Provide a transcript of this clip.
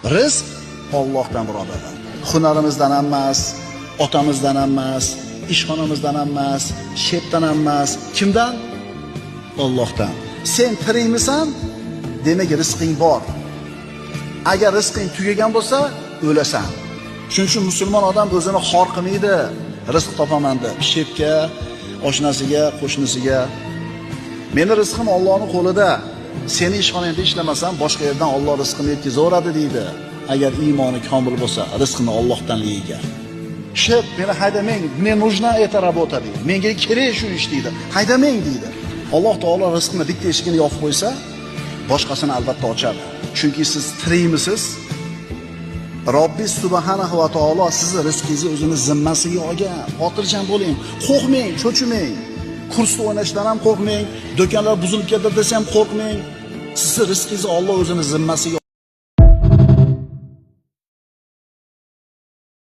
Rizq Allohdan, birodarlar. Hunarimizdan ham emas, otamizdan ham emas, ishxonamizdan ham emas, shepdan ham emas. Kimdan? Allohdan. Sen tirikmisan? Demak, rizqing bor. Agar rizqing tugagan bo'lsa, o'lasan. Shuning uchun musulmon odam o'zini xor qilmaydi. Rizq topaman deb shepga, oshnasiga, qo'shnisiga. Meni rizqim Allohning qo'lida. Seni ishxonangda ishlamasam, boshqa yerdan Alloh rizqini yetkazaveradi deydi. Agar iymoni komil bo'lsa, rizqini Allohdanligiga. Shep, meni haydamang, мне нужна эта работа deydi. Menga kerak shu ish deydi. Haydamang deydi. Alloh taolo rizqini bitta eshigini yopib qo'ysa, boshqasini albatta ochadi. Chunki siz tirikmisiz? Robbi subhanahu va taolo sizni rizqingizni o'zini zimmasiga olgan. Xotirjam bo'ling, qo'rqmang, cho'chimang. Kursda o'ynashdan ham qo'rqmang, do'konlar buzilib ketdi desa ham qo'rqmang. Sizni rizqingizni Alloh o'zini zimmasiga